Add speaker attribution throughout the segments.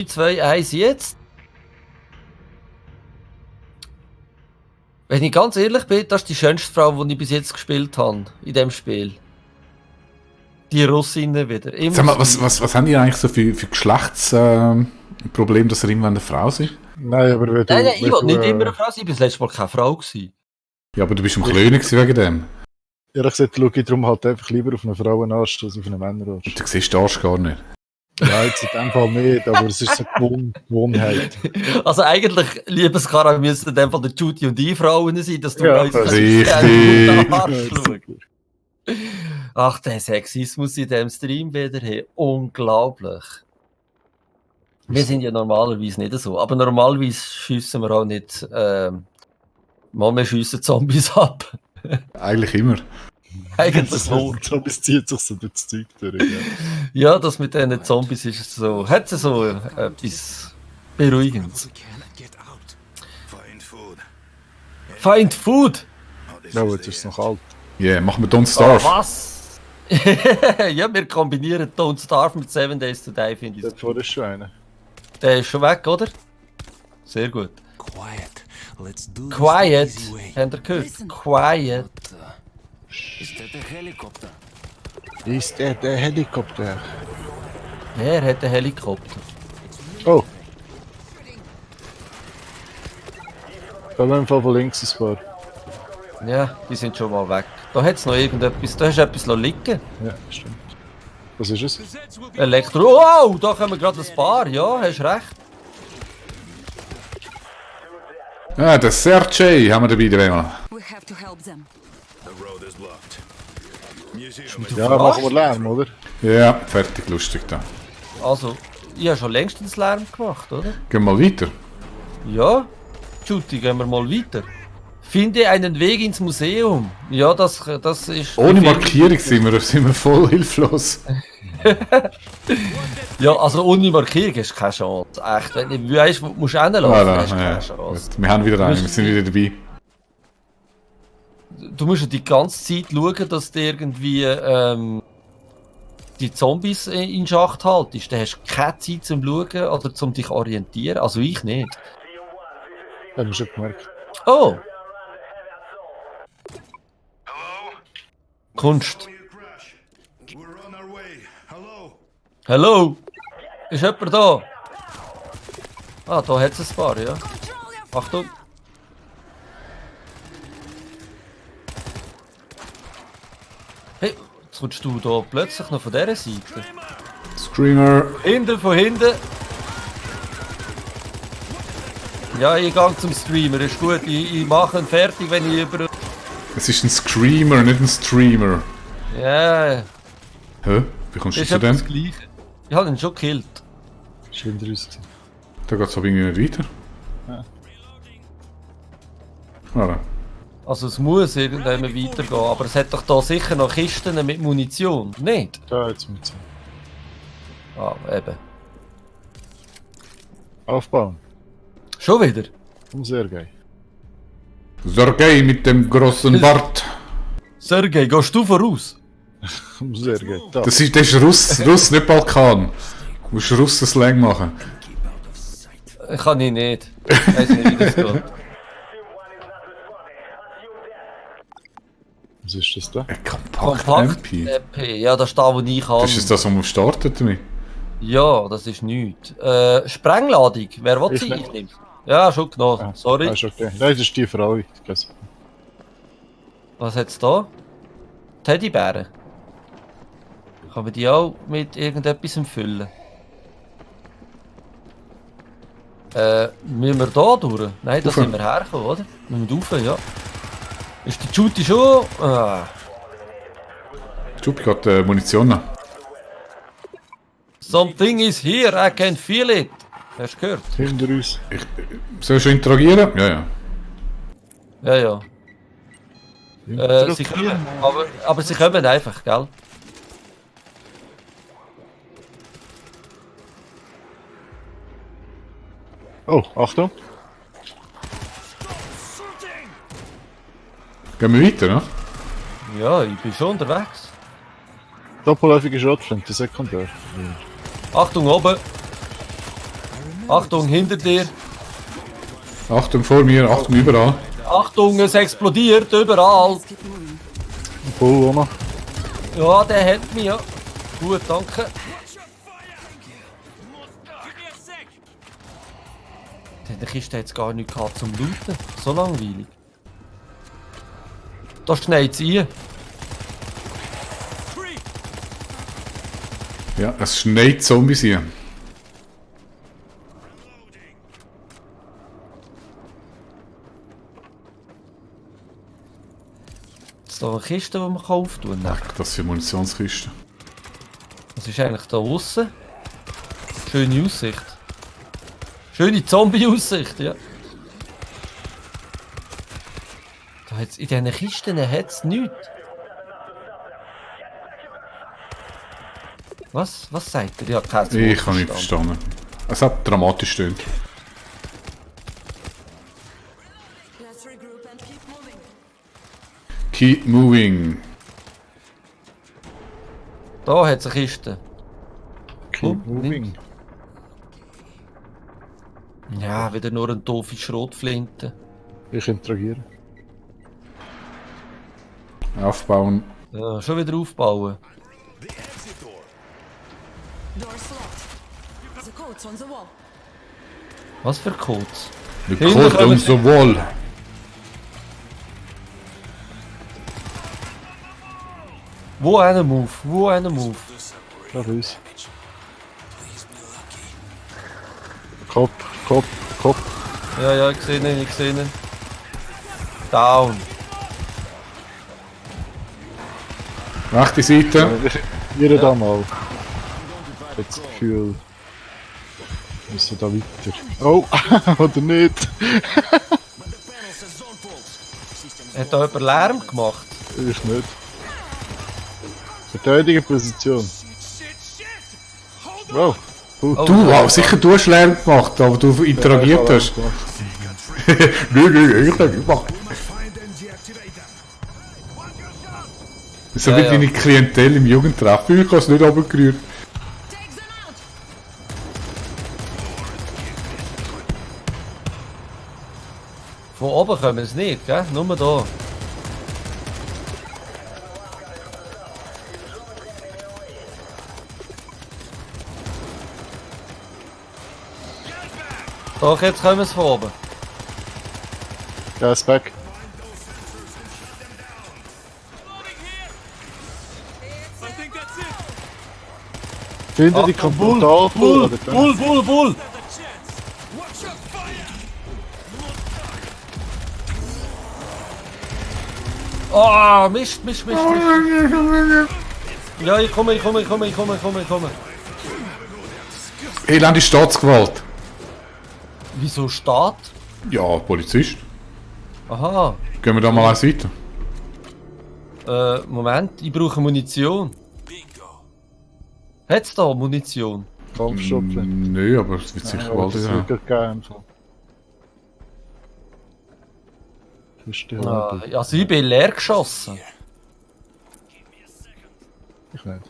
Speaker 1: 2, 1 jetzt. Wenn ich ganz ehrlich bin, das ist die schönste Frau, die ich bis jetzt gespielt habe in diesem Spiel. Die Russinnen wieder. Immer
Speaker 2: Sag mal, was haben die eigentlich so für Geschlechtsprobleme, dass ihr immer eine Frau seid?
Speaker 3: Nein, aber wenn du...
Speaker 1: Nein, ich
Speaker 3: wenn
Speaker 1: wollte
Speaker 3: du,
Speaker 1: nicht immer eine Frau sein, ich war das letzte Mal keine Frau gewesen.
Speaker 2: Ja, aber du bist am Klönen wegen dem.
Speaker 3: Ehrlich gesagt, schaue ich darum halt einfach lieber auf einen Frauenarsch als auf einen Männerarsch.
Speaker 2: Du siehst den Arsch gar nicht.
Speaker 3: Ja, jetzt in dem Fall nicht, aber es ist so eine Gewohnheit.
Speaker 1: Also eigentlich, liebes Kara, müssten in dem Fall der Judy und die Frauen sein, dass du
Speaker 3: Ja,
Speaker 1: uns
Speaker 2: richtig.
Speaker 1: schaust. Ach, der Sexismus in diesem Stream wieder, hey, unglaublich. Wir sind ja normalerweise nicht so, aber normalerweise schiessen wir auch nicht, mal wir schiessen Zombies ab.
Speaker 2: Eigentlich immer.
Speaker 1: Eigentlich nur.
Speaker 3: Zombies zieht sich so durch das Zeug durch. Ja.
Speaker 1: Ja, das mit diesen Zombies ist so, hat es so etwas Beruhigendes. Find Food!
Speaker 3: Ja, jetzt ist es noch kalt.
Speaker 2: Yeah, machen wir Don't
Speaker 1: Oh,
Speaker 2: Starve.
Speaker 1: was? Ja, wir kombinieren Don't Starve mit 7 Days to Die, finde ich.
Speaker 3: Dort vorne ist schon einer.
Speaker 1: Der ist schon weg, oder? Sehr gut.
Speaker 4: Quiet. Let's do this
Speaker 1: Quiet.
Speaker 4: the easy way.
Speaker 1: Habt ihr gehört? Quiet.
Speaker 4: Is that a helicopter?
Speaker 3: Ist der Helikopter?
Speaker 1: Wer hat einen Helikopter?
Speaker 3: Oh! Da haben wir im Fall von links ein paar.
Speaker 1: Ja, die sind schon mal weg. Da hat es noch irgendetwas, da hast du etwas liegen.
Speaker 3: Ja, stimmt. Was ist es?
Speaker 1: Elektro. Wow, da kommen gerade ein paar. Ja, hast recht.
Speaker 2: Ah, der Sergej haben wir dabei, dreimal.
Speaker 5: We have to help them.
Speaker 3: Ja, machen wir Lärm, oder?
Speaker 2: Ja, fertig, lustig da.
Speaker 1: Also, ich habe schon längstens Lärm gemacht, oder?
Speaker 2: Gehen wir mal weiter.
Speaker 1: Ja. Juti, gehen wir mal weiter. Finde einen Weg ins Museum. Ja, das ist...
Speaker 2: Ohne Markierung sind wir voll hilflos.
Speaker 1: Ja, also ohne Markierung hast du keine Chance. Echt, wenn du weißt, wo du musst hinlaufen, hast du keine Chance.
Speaker 2: Gut, wir haben wieder einen, wir sind wieder dabei.
Speaker 1: Du musst ja die ganze Zeit schauen, dass du irgendwie die Zombies in Schacht haltest. Dann hast du keine Zeit zum Schauen oder zum dich orientieren. Also ich nicht.
Speaker 3: Haben wir schon gemerkt.
Speaker 1: Oh! Kunst. Hallo? Ist jemand da? Ah, da hat es ein paar, ja. Achtung! Hey, jetzt kommst du da plötzlich noch von dieser Seite.
Speaker 2: Screamer.
Speaker 1: Von hinten. Ja, ich gehe zum Streamer, ist gut. Ich mache ihn fertig, wenn ich über...
Speaker 2: Es ist ein Screamer, nicht ein Streamer.
Speaker 1: Ja,
Speaker 2: Hä? Wie kommst du
Speaker 1: ist
Speaker 2: zu
Speaker 1: etwas das
Speaker 2: dem?
Speaker 1: Gleiche. Ich habe ihn schon gekillt.
Speaker 3: Ist hinter uns gewesen.
Speaker 2: Da geht es aber irgendwie nicht weiter.
Speaker 3: Ja.
Speaker 2: Ah,
Speaker 1: Also es muss irgendwann weitergehen, aber es hat doch da sicher noch Kisten mit Munition, nicht?
Speaker 3: Da, jetzt mit so.
Speaker 1: Ah, eben.
Speaker 3: Aufbauen.
Speaker 1: Schon wieder?
Speaker 3: Sehr geil.
Speaker 2: Sergej mit dem großen Bart.
Speaker 1: Sergej, gehst du voraus?
Speaker 3: Sehr geil. Da.
Speaker 2: Das ist Russ, nicht Balkan. Du musst Russen-Slang machen.
Speaker 1: Kann ich nicht. Ich weiß nicht, wie das geht.
Speaker 3: Was ist das da?
Speaker 2: Ein Kompakt
Speaker 1: Kompakt
Speaker 2: MP.
Speaker 1: EP, ja, das ist da, wo ich kann.
Speaker 2: Das ist das, was man startet damit.
Speaker 1: Ja, das ist nichts. Sprengladung, wer will
Speaker 3: Ich
Speaker 1: sie?
Speaker 3: nicht.
Speaker 1: Ich nehm's. Ja, schon genommen.
Speaker 3: Ah,
Speaker 1: Sorry.
Speaker 3: ist okay. Nein, das ist die Frau.
Speaker 1: Was hat's da? Teddybären. Kann man die auch mit irgendetwas füllen? Müssen wir da durch? Nein, da
Speaker 2: Rauf.
Speaker 1: sind wir hergekommen, oder? Müssen wir rauf, ja. Ist der Juti schon? Ah.
Speaker 2: Juppie hat Munition noch.
Speaker 1: Something is here, I can feel it. Hast du gehört?
Speaker 3: Hinter uns.
Speaker 2: Soll ich schon interagieren? Ja, ja.
Speaker 1: Ja, ja. Sie kommen, aber sie kommen einfach, gell?
Speaker 3: Oh, Achtung.
Speaker 2: Gehen wir weiter, ne?
Speaker 1: Ja, ich bin schon unterwegs.
Speaker 3: Doppelläufige Schrotflinte, sekundär.
Speaker 1: Achtung, oben. Achtung, hinter dir.
Speaker 2: Achtung vor mir, Achtung überall.
Speaker 1: Achtung, es explodiert überall.
Speaker 5: Keep moving.
Speaker 3: Bull auch noch.
Speaker 1: Ja, der hat mich, ja. Gut, danke. Der Kiste hat jetzt gar nichts gehabt zum Looten. So langweilig. Da schneit es rein.
Speaker 2: Ja, es schneit Zombies hier.
Speaker 1: Ist da eine Kiste, die man auftun kann?
Speaker 2: Das sind Munitionskisten.
Speaker 1: Was ist eigentlich da außen? Schöne Aussicht. Schöne Zombie-Aussicht, ja. Da hat's, in diesen Kisten hat es nichts. Was? Was sagt er? Ich habe kein Wort
Speaker 2: Ich habe nicht verstanden. Es hat dramatisch stöhnt.
Speaker 5: Let's regroup and keep moving.
Speaker 2: Keep moving.
Speaker 1: Da hat es eine Kiste.
Speaker 3: Keep moving.
Speaker 1: Ja, wieder nur eine doofe Schrotflinte.
Speaker 3: Ich interagiere.
Speaker 2: Aufbauen.
Speaker 1: Ja, schon wieder aufbauen.
Speaker 5: Doors locked. The code's on the wall.
Speaker 1: Was für Codes?
Speaker 2: The
Speaker 1: Hinter
Speaker 2: code on the wall.
Speaker 1: Wo einer Move? Wo einer Move?
Speaker 3: Da uns. Kopf, Kopf, Kopf.
Speaker 1: Ja, ja, ich sehe ihn, ich sehe ihn. Down.
Speaker 2: Rechte Seite.
Speaker 3: Ihr da mal. Jetzt das Gefühl. Wir müssen da weiter. Oh, oder nicht?
Speaker 1: Hat da jemand Lärm gemacht?
Speaker 3: Ich nicht. Verteidige Position. Wow. Gut.
Speaker 1: Oh,
Speaker 2: Du, wow, sicher du hast Lärm gemacht, aber du interagiert hast. Nö, ich hab nicht gemacht. So wie
Speaker 1: Ja, ja.
Speaker 2: deine Klientel im Jugendtreff. Ich habe es nicht runtergerührt.
Speaker 5: Take them out!
Speaker 1: Von oben kommen sie nicht, gell? Nur da. Doch, jetzt kommen sie von oben.
Speaker 3: Gas back. Finde die Komfortabel
Speaker 1: Bull,
Speaker 3: oder dann?
Speaker 1: Bull, Bull, Bull! Ah, Mist, Mist, Mist, Mist. Ja, ich komme.
Speaker 2: Elende Staatsgewalt.
Speaker 1: Wieso steht?
Speaker 2: Ja, Polizist.
Speaker 1: Aha.
Speaker 2: Gehen wir da mal eins weiter.
Speaker 1: Moment, ich brauche Munition. Hat's da Munition?
Speaker 3: Kampfstoffe.
Speaker 2: Nö, aber es wird sicher bald
Speaker 3: das
Speaker 2: sein.
Speaker 3: wird gern. Ist die
Speaker 1: Ah,
Speaker 3: Halbe.
Speaker 1: also ich bin leer geschossen.
Speaker 3: Ich nicht.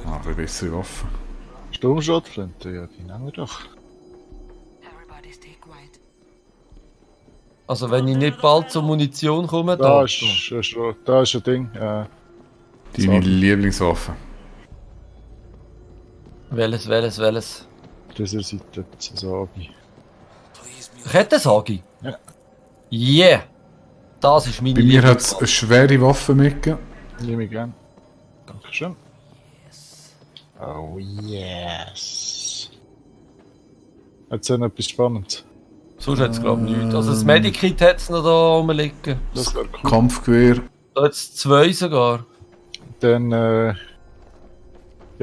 Speaker 2: Ja, eine bessere Waffe.
Speaker 3: Sturmschrotflinte, ja, die nehmen wir doch.
Speaker 5: Everybody stay quiet.
Speaker 1: Also wenn ich nicht bald zur Munition komme,
Speaker 3: Da
Speaker 1: da.
Speaker 3: ist ein Schrot, da ist ein Ding.
Speaker 2: Deine
Speaker 3: Sorry.
Speaker 2: Lieblingswaffe.
Speaker 1: Welches?
Speaker 3: Dieser Seite, Sasabi.
Speaker 1: Ich hätte eine Sagi.
Speaker 3: Ja.
Speaker 1: Yeah! Das ist meine
Speaker 2: Bei mir hat es
Speaker 1: Lieblingswaffe.
Speaker 2: eine schwere Waffe mitgegeben.
Speaker 3: Nehme ich gern. Dankeschön. Oh yes. Jetzt noch etwas Spannendes.
Speaker 1: Sonst hat es glaube ich nichts. Also das Medikit hat es noch da rumliegen.
Speaker 3: Das wäre cool.
Speaker 2: Kampfgewehr.
Speaker 1: Da hat es 2 sogar.
Speaker 3: Dann, ja,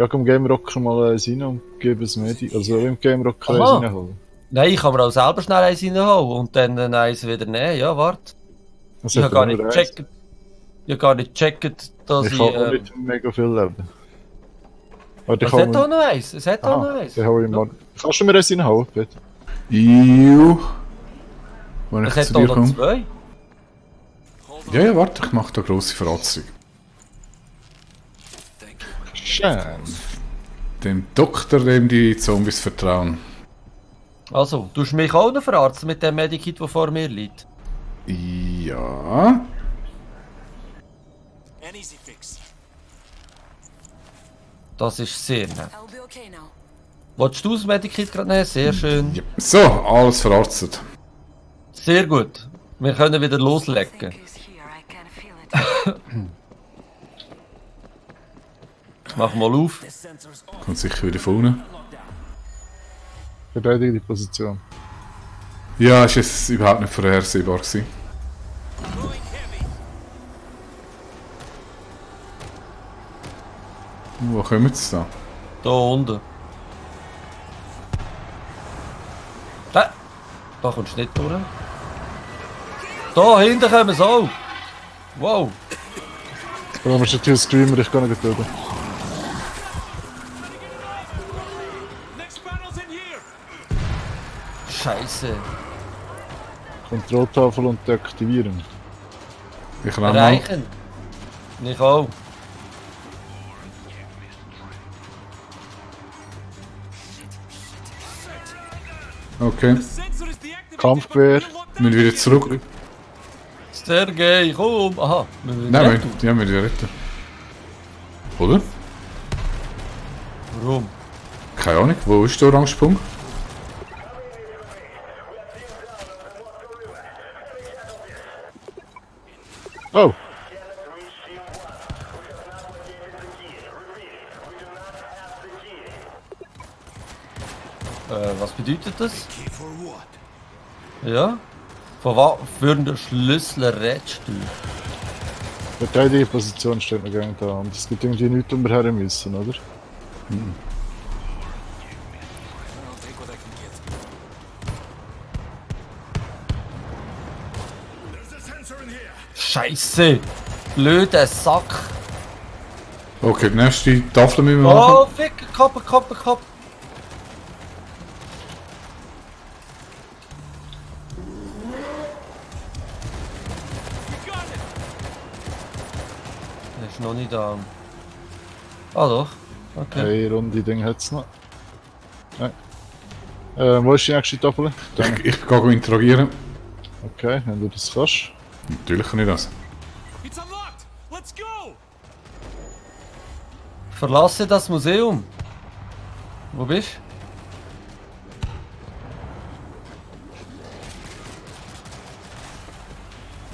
Speaker 3: komm, Game Rocker mal eins rein und gebe es Medi. Also, im Game Rocker eins
Speaker 1: Aha.
Speaker 3: reinholen.
Speaker 1: Nein, ich kann mir auch selber schnell eins reinhauen und dann eins wieder nehmen. Ja, warte.
Speaker 3: Das
Speaker 1: Ich
Speaker 3: hat
Speaker 1: habe gar
Speaker 3: nur
Speaker 1: nicht
Speaker 3: eins.
Speaker 1: gecheckt. Ich habe gar nicht gecheckt, dass
Speaker 3: Ich
Speaker 1: ich.
Speaker 3: habe auch nicht mega viel Leben. Warte,
Speaker 1: Es hat auch noch eins. Es hat auch noch eins.
Speaker 3: Dann hau ich mal. Kannst du mir eins reinhauen, bitte?
Speaker 2: Iu. Wenn
Speaker 1: Es
Speaker 2: ich
Speaker 1: hat
Speaker 2: zu
Speaker 1: auch
Speaker 2: dir
Speaker 1: noch
Speaker 2: komme.
Speaker 1: 2.
Speaker 2: Ja, warte, ich mache da grosse Verratzung.
Speaker 3: Schön.
Speaker 2: Dem Doktor, dem die Zombies vertrauen.
Speaker 1: Also, du mich auch noch verarzten mit dem Medikit, das vor mir liegt.
Speaker 2: Ja.
Speaker 4: An easy fix.
Speaker 1: Das ist sehr nett.
Speaker 5: I'll be okay now.
Speaker 1: Willst du das Medikit gerade nehmen? Sehr schön.
Speaker 2: Ja. So, alles verarztet.
Speaker 1: Sehr gut. Wir können wieder loslegen.
Speaker 5: Think is here. I can feel it.
Speaker 1: Mach mal auf.
Speaker 4: The sensors on.
Speaker 2: Kommt sicher wieder von unten.
Speaker 3: Verteidige die Position.
Speaker 2: Ja, ist es überhaupt nicht vorhersehbar gewesen.
Speaker 4: Going heavy.
Speaker 2: Wo kommen sie da?
Speaker 1: Da unten. Da kommst du nicht durch. Da hinten kommen sie auch. Wow.
Speaker 3: Aber wir sind hier Streamer, ich kann nicht töten.
Speaker 4: Next panel's in here.
Speaker 1: Scheiße.
Speaker 3: Kontrolltafel und deaktivieren.
Speaker 2: Ich kann auch mal.
Speaker 1: Erreichen. Ich auch.
Speaker 2: Okay,
Speaker 4: Sensor is deactivated.
Speaker 3: Kampfgewehr.
Speaker 2: wir müssen wieder zurück.
Speaker 1: Sergej, komm. Aha. Wir müssen
Speaker 2: Nein,
Speaker 1: retten.
Speaker 2: wir müssen wieder retten. Oder?
Speaker 1: Warum?
Speaker 2: Keine Ahnung, wo ist der Orangepunkt?
Speaker 3: Oh!
Speaker 1: Was bedeutet das?
Speaker 4: Okay, for what?
Speaker 1: Ja? Von was für einen Schlüssel redest du?
Speaker 3: Verteidige die Position steht noch gerne da. Und es gibt irgendwie nichts, um wir her müssen, oder?
Speaker 4: I'll take what I can get. There's a sensor in here.
Speaker 1: Scheiße! Blöder Sack!
Speaker 2: Okay, die nächste Tafel müssen wir machen.
Speaker 1: Oh, fick! Kappe!
Speaker 4: We got it.
Speaker 1: Der ist noch nicht da. Ah doch. Okay.
Speaker 3: Eine runde Ding hat es noch. Nein. Wo ist die nächste Tafel? Dann.
Speaker 2: Ich gehe interagieren.
Speaker 3: Okay, wenn du das kannst.
Speaker 2: Natürlich kann ich das.
Speaker 4: It's unlocked. Let's go.
Speaker 1: Verlasse das Museum. Wo bist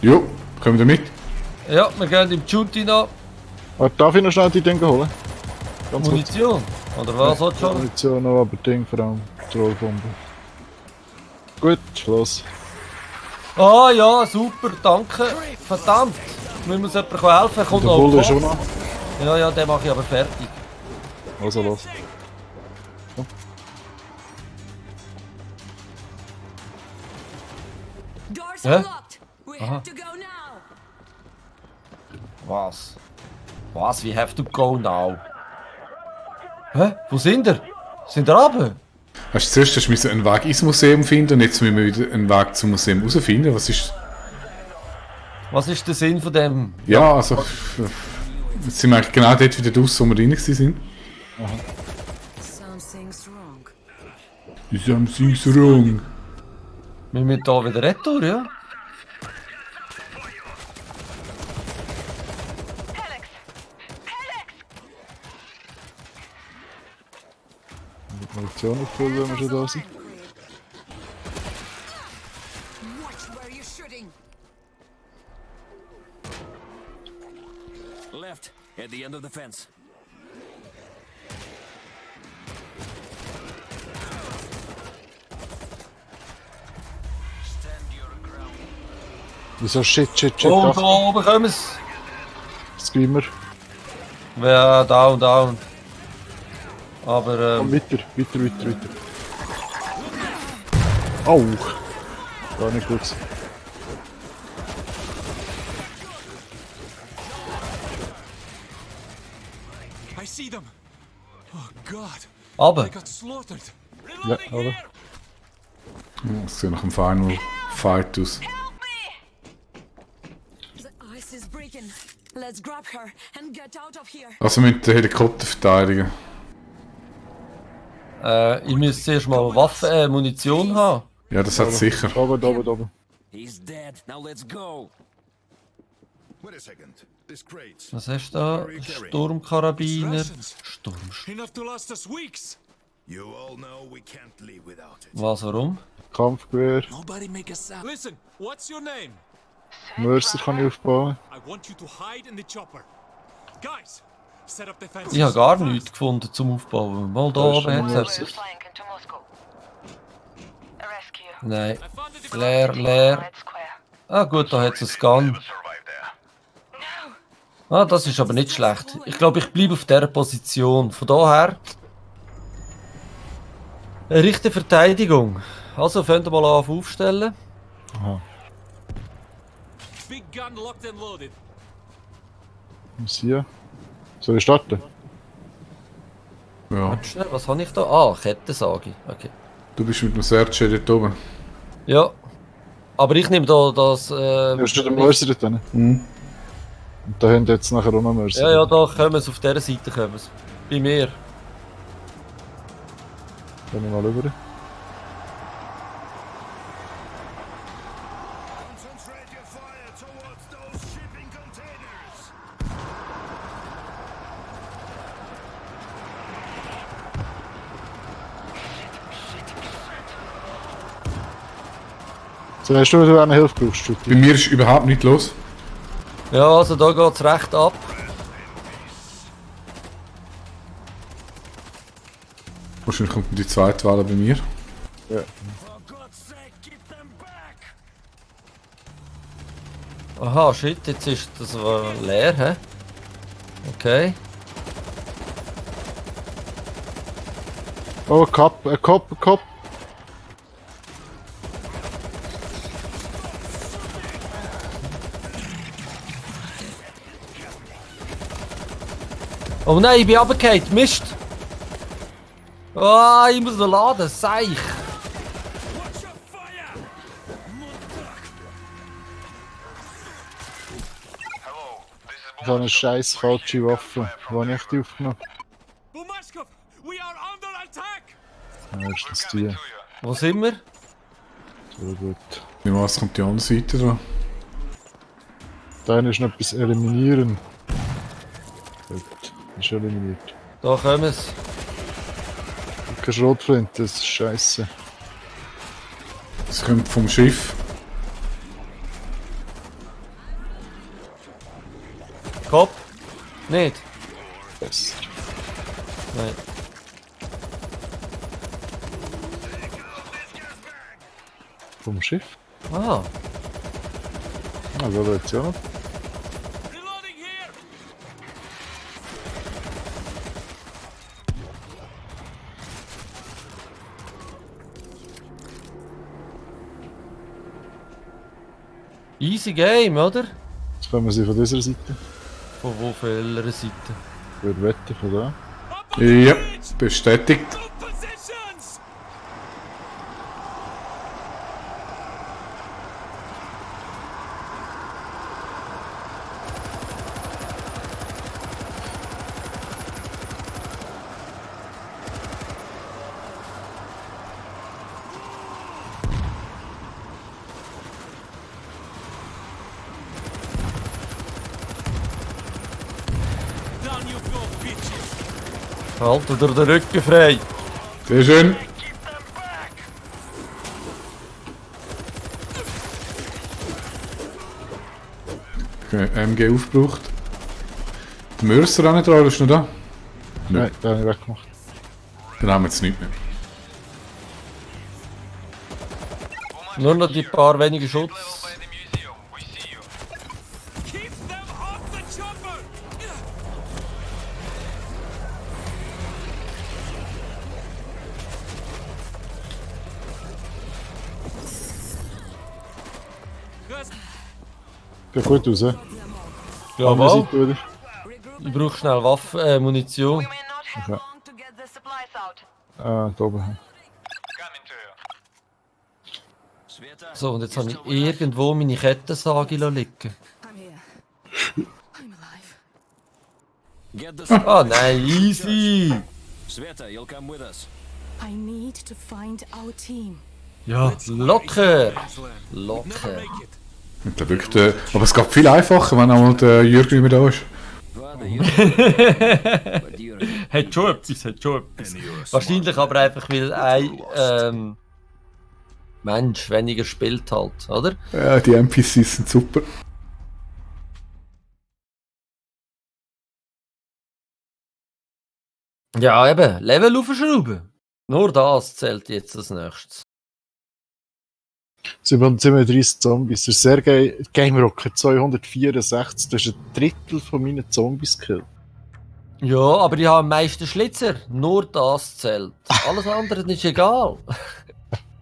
Speaker 2: Jo, kommen wir mit?
Speaker 1: du? Ja, wir gehen im Juntina.
Speaker 3: Darf ich noch schnell die Dinge holen? Ganz kurz.
Speaker 1: Munition. Oder was hat schon?
Speaker 3: Munition noch, aber Ding vor allem. Trollbombe. Gut, los.
Speaker 1: Ah ja, super, danke. Verdammt. Mir muss jemand helfen. Kommt
Speaker 3: Der
Speaker 1: noch
Speaker 3: Bull
Speaker 1: auf
Speaker 3: ist
Speaker 1: den
Speaker 3: schon noch.
Speaker 1: Kopf. Ja, den mache ich aber fertig.
Speaker 3: Also los.
Speaker 5: Doors
Speaker 1: Huh?
Speaker 5: unlocked. We have to go now.
Speaker 1: Was? Was? We have to go now. Hä? Wo sind ihr? Sind ihr runter?
Speaker 2: Hast du zuerst müssen einen Weg ins Museum finden und jetzt müssen wir wieder einen Weg zum Museum herausfinden? Was ist...
Speaker 1: Was ist der Sinn von dem?
Speaker 2: Ja, also... Jetzt sind wir eigentlich genau dort wieder raus, wo wir rein waren.
Speaker 5: Something's wrong.
Speaker 2: Something's wrong.
Speaker 1: Wir müssen hier wieder retour, ja?
Speaker 3: Die Munition auffüllen, wenn wir schon da sind.
Speaker 5: Watch where you're shooting.
Speaker 4: Left at the end of the fence. Stand your ground.
Speaker 3: Wieso shit,
Speaker 1: Oh, da
Speaker 3: ach,
Speaker 1: oben kommen sie.
Speaker 3: Screamer.
Speaker 1: Ja, down. Aber,
Speaker 3: Komm, weiter. Au! Gar nicht gut.
Speaker 4: I see them. Oh God,
Speaker 1: aber.
Speaker 4: I got slaughtered.
Speaker 3: Ja, oder?
Speaker 2: Das sieht nach dem Final Fight aus.
Speaker 5: The ice is breaking. Let's grab her and get out of here.
Speaker 2: Also wir müssen den Helikopter verteidigen.
Speaker 1: Ich müsste zuerst mal Waffen, Munition haben.
Speaker 2: Ja, das hat sicher.
Speaker 3: Oben.
Speaker 4: He's dead. Now let's go.
Speaker 6: Wait a second. This crate's
Speaker 1: Was hast du da? Sturmkarabiner.
Speaker 4: Russians.
Speaker 1: Sturmsch.
Speaker 4: Enough to last us weeks.
Speaker 6: You all know we can't live without it.
Speaker 1: Was, warum?
Speaker 3: Kampfgewehr.
Speaker 4: Nobody make a sound. Listen, what's your name?
Speaker 3: Mörser kann ich aufbauen.
Speaker 4: I want you to hide in the chopper. Guys, set up defenses.
Speaker 1: Ich habe gar nichts gefunden zum Aufbauen. Mal da
Speaker 3: ist
Speaker 1: oben
Speaker 3: schon
Speaker 1: hat es
Speaker 3: mal-
Speaker 1: etwas.
Speaker 7: Flying into Moscow. A rescue.
Speaker 1: Nein.
Speaker 4: I found a device.
Speaker 1: Leer, leer.
Speaker 7: Red Square.
Speaker 1: Ah gut, da hat es einen Gun. Ah, das ist aber nicht schlecht. Ich glaube, ich bleibe auf dieser Position. Von daher... Richte Verteidigung. Also, fangt mal an aufstellen.
Speaker 3: Aha.
Speaker 4: Big gun locked and loaded.
Speaker 3: Was hier? Soll ich starten?
Speaker 2: Ja.
Speaker 1: Warte schnell, was habe ich da? Ah, Kettensage. Okay.
Speaker 2: Du bist mit dem Searcher dort oben.
Speaker 1: Ja. Aber ich nehme da das...
Speaker 3: Hast du den Mörser dort drin?
Speaker 2: Mhm.
Speaker 3: Und da haben jetzt nachher auch noch Mörser.
Speaker 1: ja, da kommen sie auf dieser Seite. Kommen sie. Bei mir.
Speaker 3: Gehen wir mal rüber.
Speaker 6: Concentrate your fire towards those shipping containers.
Speaker 3: So, hast du eine Hilfe gebraucht, Stutti?
Speaker 2: Bei mir ist überhaupt nichts los.
Speaker 1: Ja, also da geht es recht ab.
Speaker 2: Wahrscheinlich kommt die zweite Welle bei mir.
Speaker 3: Ja.
Speaker 6: For God's sake, keep them back.
Speaker 1: Aha, shit, jetzt ist das leer, hä? Okay.
Speaker 3: Oh, ein Kopf.
Speaker 1: Oh nein, ich bin runtergefallen. Mist! Ah, ich muss noch laden, Seich!
Speaker 6: Watch your fire.
Speaker 3: Ich habe eine scheiß falsche Waffe. Wo habe ich die aufgenommen?
Speaker 4: Bumashkov, we are under attack.
Speaker 3: Ja, ist das die?
Speaker 1: Wo sind wir?
Speaker 3: So gut.
Speaker 2: Wie was kommt die andere Seite dran?
Speaker 3: Da ist noch etwas eliminieren. Gut, ist eliminiert.
Speaker 1: Da kommen sie.
Speaker 3: Keine Schrotflinte, das ist scheiße.
Speaker 2: Das kommt vom Schiff.
Speaker 1: Kopf? Nicht?
Speaker 3: Besser.
Speaker 1: Nein.
Speaker 3: Vom Schiff?
Speaker 1: Ah,
Speaker 3: Ah, da wird es ja noch.
Speaker 4: Reloading here.
Speaker 1: easy game, oder?
Speaker 3: Jetzt kommen sie von dieser Seite.
Speaker 1: Von welcher Seite?
Speaker 3: Ich würde wetten, von da.
Speaker 4: Up on the
Speaker 2: Ja,
Speaker 4: bridge.
Speaker 2: bestätigt.
Speaker 4: Good positions. Down you go, bitches.
Speaker 1: Haltet dir den Rücken frei.
Speaker 2: Sehr schön. Okay, MG aufgebraucht. Der Mörser auch nicht dran, ist noch da?
Speaker 3: Nein, den habe ich weggemacht.
Speaker 2: Dann haben wir jetzt nicht mehr.
Speaker 1: Nur noch die paar wenige Schutz.
Speaker 4: Keep them off the chopper. Guys,
Speaker 3: Geht gut raus, hä?
Speaker 1: Ja,
Speaker 3: Andere
Speaker 1: mal.
Speaker 3: Seite wieder.
Speaker 1: Ich brauche schnell Waffen, Munition.
Speaker 7: We may not have
Speaker 3: Okay.
Speaker 7: long to get the supplies out.
Speaker 3: Ah, da oben.
Speaker 1: So, und jetzt habe ich irgendwo meine Kettensage liegen.
Speaker 5: I'm here. I'm alive.
Speaker 4: get the
Speaker 1: Ah nein, easy!
Speaker 4: Sveta, you'll come with us.
Speaker 5: I need to find our team.
Speaker 1: Ja, locker!
Speaker 4: Never
Speaker 1: Locker.
Speaker 4: make it.
Speaker 2: Und der wirklich, aber es geht viel einfacher, wenn einmal der Jürgen nicht mehr da ist.
Speaker 1: Hat schon etwas. Wahrscheinlich aber einfach, weil ein Mensch weniger spielt halt, oder?
Speaker 2: Ja, die NPCs sind super.
Speaker 1: Ja, eben, Level aufschrauben. Nur das zählt jetzt als nächstes.
Speaker 3: 737 Zombies. Der Sergei Game Rocket 264. Das ist ein Drittel von meinen Zombies gekillt.
Speaker 1: Ja, aber ich habe am meisten Schlitzer. Nur das zählt. Alles andere ist egal.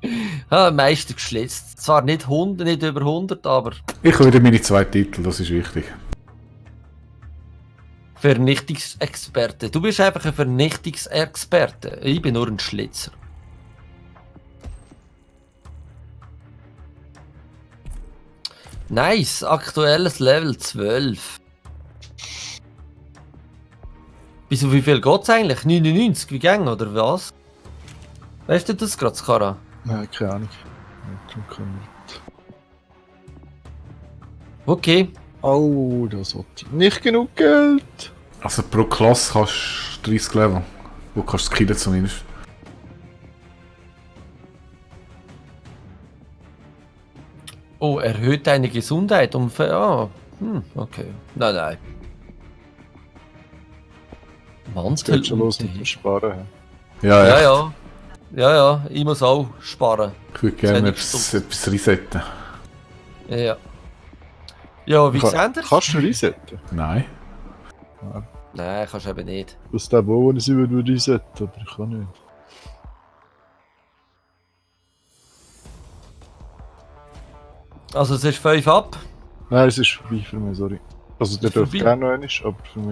Speaker 1: Ich habe am meisten geschlitzt. Zwar nicht 100, nicht über 100, aber
Speaker 2: Ich habe wieder meine 2 Titel, das ist wichtig.
Speaker 1: Vernichtungsexperte. Du bist einfach ein Vernichtungsexperte. Ich bin nur ein Schlitzer. Nice, aktuelles Level 12. Bis auf wie viel geht's eigentlich? 99 wie Gang oder was? Weißt du das gerade, Skara?
Speaker 3: Nein, keine Ahnung.
Speaker 1: Okay.
Speaker 3: Oh, das hat nicht genug Geld.
Speaker 2: Also pro Klasse hast du 30 Level. Wo kannst du skillen zumindest.
Speaker 1: Oh, erhöht deine Gesundheit um... okay. Nein.
Speaker 3: Jetzt geht schon los mit dem Sparen.
Speaker 2: Ja.
Speaker 1: Ja, ich muss auch sparen.
Speaker 2: Ich würde gerne
Speaker 1: Wenig
Speaker 2: etwas resetten.
Speaker 1: Ja. Ja, wie seht ihr?
Speaker 3: Kannst du resetten?
Speaker 2: Nein.
Speaker 1: Nein, kannst du eben nicht.
Speaker 3: Aus dem wo ich würde resetten, aber ich kann nicht.
Speaker 1: Also es ist 5 ab.
Speaker 3: Nein, es ist vorbei für mich, sorry. Also der dürfte
Speaker 1: vorbei?
Speaker 3: gerne noch einmal, aber für mich.